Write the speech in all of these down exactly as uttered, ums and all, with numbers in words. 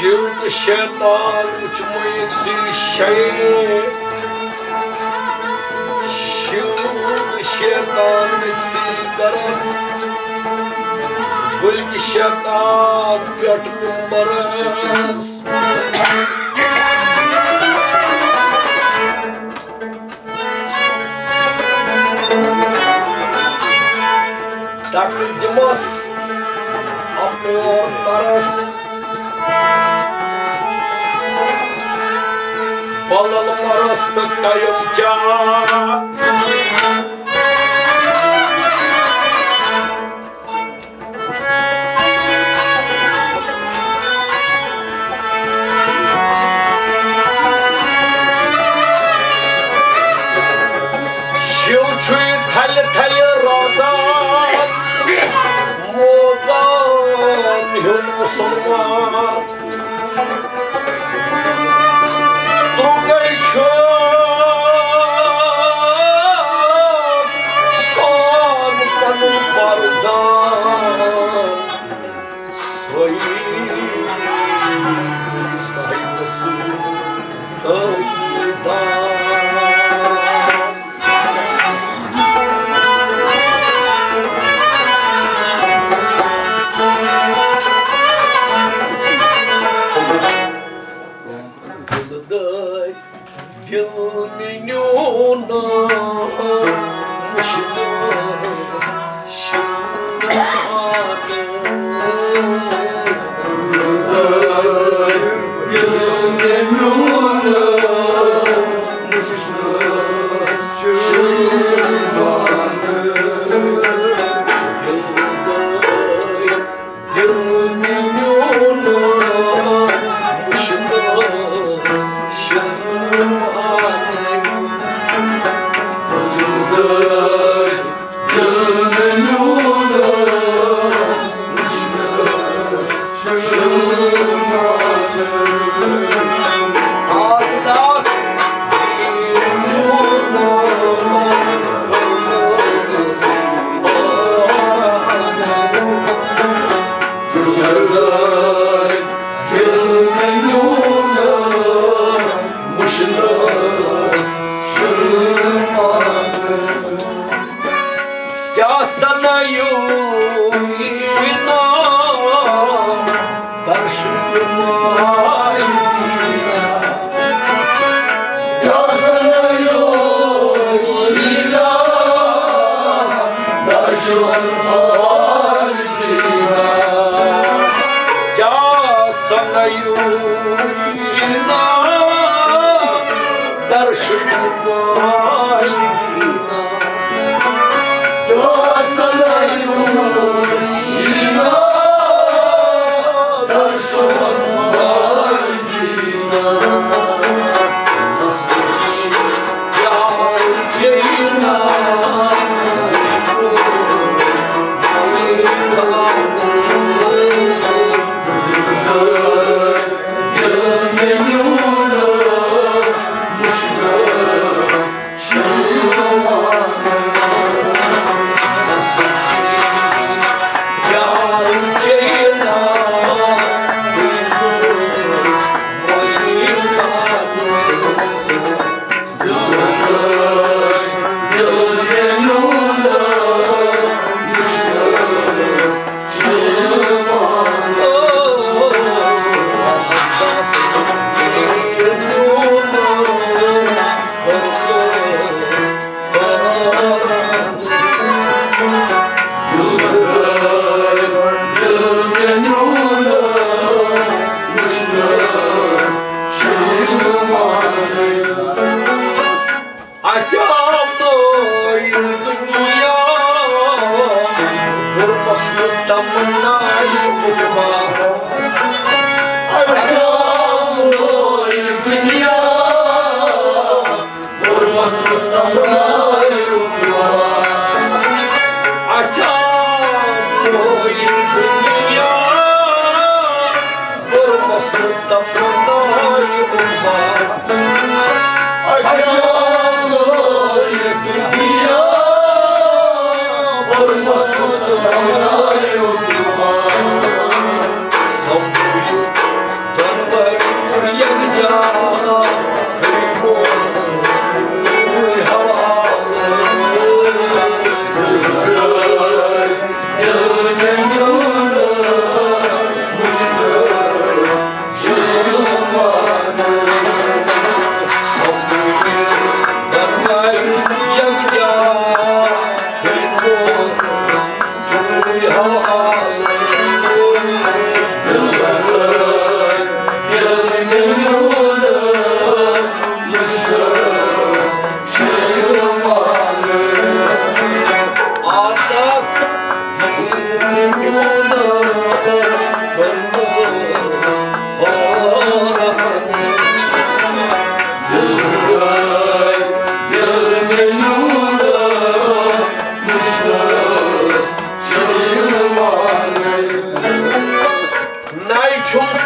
شیو تہٕ شیطان وٕچھمو أکسٕے شے۔ شیو تہٕ شیطان أکسٕے گرس، بلکہِ شیطان پٮ۪ٹھ ممبرس۔ ٹکہٕ دِمس اپور ترس، بلل مرس تہٕ کَیو کیٛاہ۔ شِو چھُے تھلہِ تھلہِ روزان، موزان ہیوٚو مُسلمان۔ ترٛوٚگے چھُ پان پنُن پرزان۔ سۄے ساحِلَس سۭتۍ سٲری زان۔ دِلدار دِل مےٚ نیوٗنَم وٕچھنَس شِنہٕ پانہٕ۔ دِل مےٚ نیوٗنَم وٕچھنَس شِنہٕ پانہٕ۔ دِلدار دِل مےٚ نیوٗنَم وٕچھنَس شِنہٕ پانہٕ۔ دِل مےٚ نیوٗنَم وٕچھنَس شِنہٕ پانہٕ۔ آز داس کیٛاہ سنا یوٗری نا درشُن ماے دیٖنا۔ کیٛاہ سنا یوٗری نا درشُن ماے دیٖنا۔ کیٛاہ سنا یوٗری نا درشُن ماے دیٖنا۔ اَتہِ آو نوٚو دُنیا، کوٚرمَس نہٕ تَمنایہِ عُقبا۔ اَتہِ آو نوٚو دُنیا، کوٚرمَس نہٕ تَمنایہِ عُقبا۔ اَتہِ آو نوٚو دُنیا، کوٚرمَس نہٕ تَمنایہِ عُقبا۔ اَتہِ آو نوٚو دُنیا، کوٚرمَس نہٕ تَمنایہِ عُقبا۔ سَمبٲلِتھ دۄن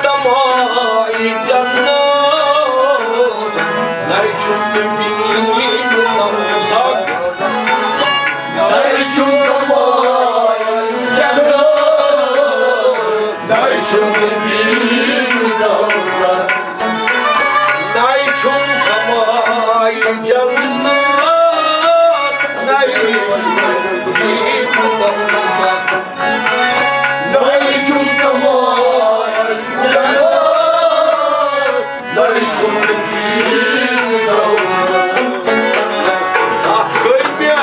کماے جنت، نَے چھُم نبی روزہ۔ نَے چھُم کماے جنت، نَے چھُم نبی روزہ۔ نَے چھُم کماے جنت، نَے چھُم نبی روزہ۔ نَے چھُم کماے جنت، نَے چھُم نبی روزہ۔ اَتھ گٔے مےٚ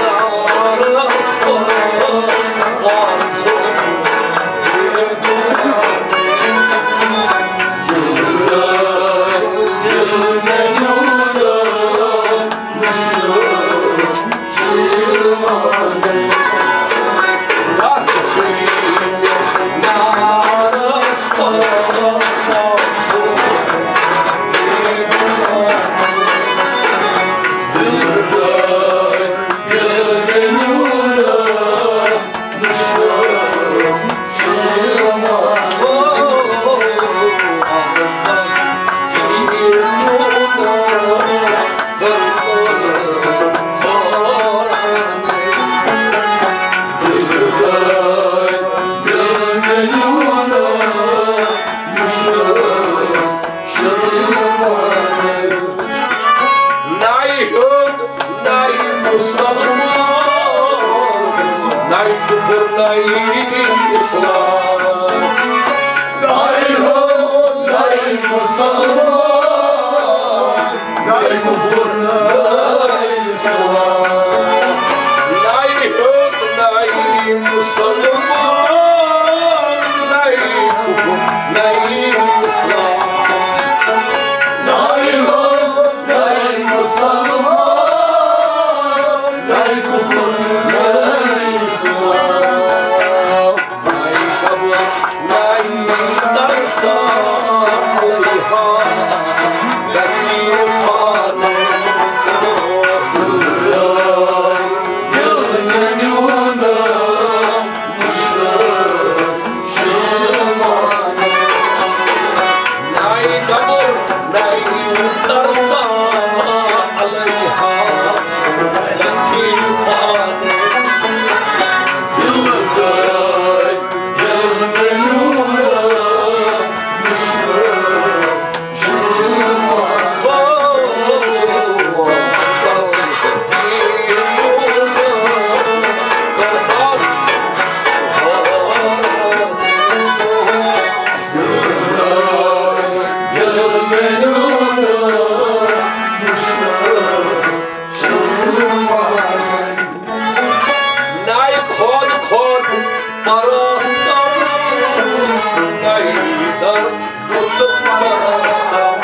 نارس پانٛژھ۔ نَے ہیوٚت، نَے مُسلمان، نَے کُفُر، نَے اِسلام۔ نَے ہیوٚت، نَے مُسلمان، نَے کُفُر، نَے اِسلام۔ نَے ہیوٚت، نَے مُسلمان، نَے کُفُر، نَے اِسلام۔ نَے ہیوٚت، نَے مُسلمان، نَے کُفُر، نَے اِسلام۔ نَے صبر، نَے ترسان، علیہا گژھِ فاتح۔ دِل مےٚ میون نَے قبر، نَے ترسان، علیہا گژھِ فاتح۔ دِل گٔے، دِل مےٚ میون نَے خۄد خۄد پرستم، نَے در بُت پرستم۔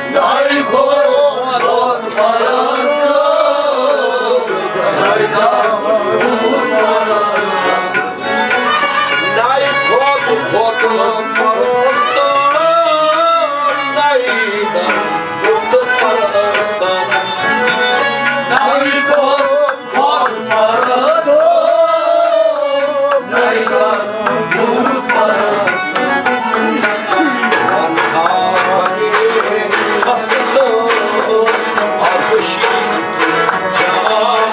نَے خۄد خۄد پرستم، نَے در بُت پرستم۔ نَے خۄد خۄد پرستم، نَے در بُت پرستم۔ نَے خۄد خۄد پرستم، نَے در بُت پرستم۔ وَن آفرین خستم، آغوشی جان۔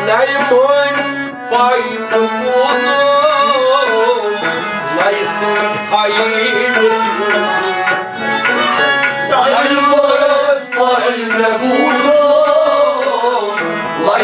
نَے مٔنٛزۍ پَے نہٕ بوٗزُم، نَے سۭتۍ ہَیہِ نہٕ بوٗزُم۔ نَے مٔنٛزۍ پَے نہٕ بوٗزُم، نَے